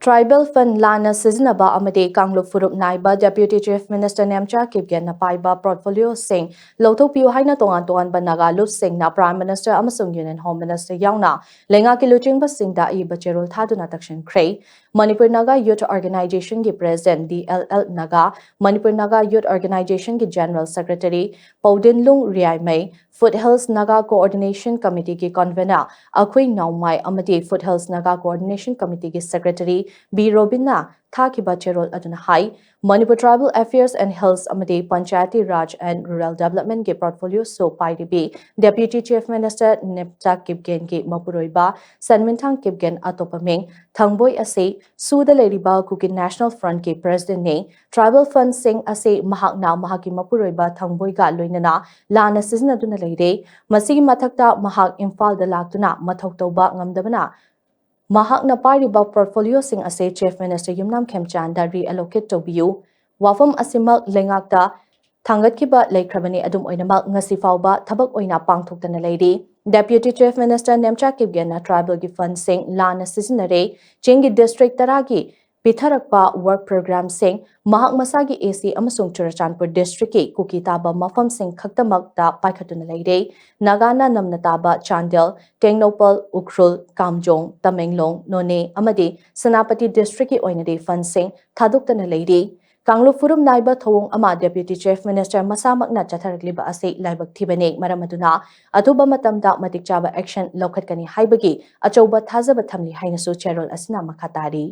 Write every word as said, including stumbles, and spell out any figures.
Tribal Fund ꯂꯥꯟꯅ ꯁꯤꯖꯤꯟꯅꯕ ꯑꯃꯗꯤ ꯀꯥꯡꯂꯨꯞ ꯐꯨꯔꯨꯞ ꯅꯥꯏꯕ Deputy Chief Minister ꯅꯦꯝꯆꯥ ꯀꯤꯞꯒꯦꯟꯅ ꯄꯥꯏꯕ portfolioꯁꯤꯡ ꯂꯧꯊꯣꯛꯄꯤꯌꯨ ꯍꯥꯏꯅ ꯇꯣꯉꯥꯟ ꯇꯣꯉꯥꯟꯕ ꯅꯥꯒꯥ ꯂꯨꯞꯁꯤꯡꯅ Prime Minister ꯑꯃꯁꯨꯡ Union Home Minister ꯌꯥꯎꯅ ꯂꯩꯉꯥꯛꯀꯤ ꯂꯨꯆꯤꯡꯕꯁꯤꯡꯗ ꯑꯏꯕ ꯆꯦꯔꯣꯜ ꯊꯥꯗꯨꯅ ꯇꯛꯁꯤꯟꯈ꯭ꯔꯦ꯫ Manipur Naga Youth Organizationꯒꯤ President D L L Naga, Manipur Naga Youth Organizationꯒꯤ General Secretary ꯄꯧꯗꯤꯟꯂꯨꯡ ꯔꯤꯌꯥꯏꯃꯩ, Foothills Naga Coordination Committeeꯒꯤ Convener ꯑꯈꯨꯏ ꯅꯥꯎꯃꯥꯏ ꯑꯃꯗꯤ Foothills Naga Coordination Committeeꯒꯤ Secretary ꯕꯤ ꯔꯣꯕꯤꯟꯅ ꯊꯥꯈꯤꯕ ꯆꯦꯔꯣꯜ ꯑꯗꯨꯅ ꯍꯥꯏ, Manipur Tribal Affairs and Hills ꯑꯃꯗꯤ Panchayati Raj and Rural Developmentꯒꯤ portfolioꯁꯨ ꯄꯥꯏꯔꯤꯕꯤ Deputy Chief Minister Nemcha ꯀꯤꯞꯒꯦꯟꯒꯤ ꯃꯄꯨꯔꯣꯏꯕ ꯁꯟꯃꯤꯟꯊꯥꯡ ꯀꯤꯞꯒꯦꯟ, ꯑꯇꯣꯞꯄ ꯃꯤꯡ ꯊꯪꯕꯣꯏ ꯑꯁꯤ ꯁꯨꯗ ꯂꯩꯔꯤꯕ Kuki National Frontꯀꯤ Presidentꯅꯤ꯫ Tribal fundꯁꯤꯡ ꯑꯁꯤ ꯃꯍꯥꯛꯅ ꯃꯍꯥꯛꯀꯤ ꯃꯄꯨꯔꯣꯏꯕ ꯊꯪꯕꯣꯏꯒ ꯂꯣꯏꯅꯅ ꯂꯥꯟꯅ ꯁꯤꯖꯤꯟꯅꯗꯨꯅ ꯂꯩꯔꯦ꯫ ꯃꯁꯤꯒꯤ ꯃꯊꯛꯇ ꯃꯍꯥꯛ ꯏꯝꯐꯥꯜꯗ ꯂꯥꯛꯇꯨꯅ ꯃꯊꯧ ꯇꯧꯕ ꯉꯝꯗꯕꯅ ꯃꯍꯥꯛꯅ ꯄꯥꯏꯔꯤꯕ portfolioꯁꯤꯡ ꯑꯁꯤ Chief Minister ꯌꯨꯝꯅꯥꯝ ꯈꯦꯝꯆꯥꯟꯗ reallocate ꯇꯧꯕꯤꯌꯨ꯫ ꯋꯥꯐꯝ ꯑꯁꯤꯃꯛ ꯂꯩꯉꯥꯛꯇ ꯊꯥꯡꯒꯠꯈꯤꯕ ꯂꯩꯈ꯭ꯔꯕꯅꯤ, ꯑꯗꯨꯝ ꯑꯣꯏꯅꯃꯛ ꯉꯁꯤ ꯐꯥꯎꯕ ꯊꯕꯛ ꯑꯣꯏꯅ ꯄꯥꯡꯊꯣꯛꯇꯅ ꯂꯩꯔꯤ꯫ Deputy Chief Minister ꯅꯦꯝꯆꯥ ꯀꯤꯞꯒꯦꯟꯅ tribalꯒꯤ fundꯁꯤꯡ ꯂꯥꯟꯅ ꯁꯤꯖꯤꯟꯅꯔꯦ꯫ ꯆꯤꯡꯒꯤ district ꯇꯔꯥꯒꯤ ꯄꯤꯊꯔꯛꯄ work programꯁꯤꯡ ꯃꯍꯥꯛ ꯃꯁꯥꯒꯤ A C ꯑꯃꯁꯨꯡ ꯆꯨꯔꯆꯥꯟꯄꯨꯔ districtꯀꯤ ꯀꯨꯀꯤ ꯇꯥꯕ ꯃꯐꯝꯁꯤꯡ ꯈꯛꯇꯃꯛꯇ ꯄꯥꯏꯈꯠꯇꯨꯅ ꯂꯩꯔꯦ꯫ ꯅꯥꯒꯥꯅ ꯅꯝꯅ ꯇꯥꯕ ꯆꯥꯟꯗꯦꯜ, ꯇꯦꯡꯅꯧꯄꯜ, ꯎꯈ꯭ꯔꯨꯜ, ꯀꯥꯝꯖꯣꯡ, ꯇꯃꯦꯡꯂꯣꯡ, ꯅꯣꯅꯦ ꯑꯃꯗꯤ ꯁꯦꯅꯥꯄꯇꯤ districtꯀꯤ ꯑꯣꯏꯅꯗꯤ fundꯁꯤꯡ ꯊꯥꯗꯣꯛꯇꯅ ꯂꯩꯔꯤ꯫ ꯀꯥꯡꯂꯨꯞ ꯐꯨꯔꯨꯞ ꯅꯥꯏꯕ ꯊꯧꯑꯣꯡ ꯑꯃ Deputy Chief Minister ꯃꯁꯥꯃꯛꯅ ꯆꯠꯊꯔꯛꯂꯤꯕ ꯑꯁꯤ ꯂꯥꯏꯕꯛ ꯊꯤꯕꯅꯤ꯫ ꯃꯔꯝ ꯑꯗꯨꯅ ꯑꯊꯨꯕ ꯃꯇꯝꯗ ꯃꯇꯤꯛ ꯆꯥꯕ action ꯂꯧꯈꯠꯀꯅꯤ ꯍꯥꯏꯕꯒꯤ ꯑꯆꯧꯕ ꯊꯥꯖꯕ ꯊꯝꯂꯤ ꯍꯥꯏꯅꯁꯨ ꯆꯦꯔꯣꯜ ꯑꯁꯤꯅ ꯃꯈꯥ ꯇꯥꯔꯤ꯫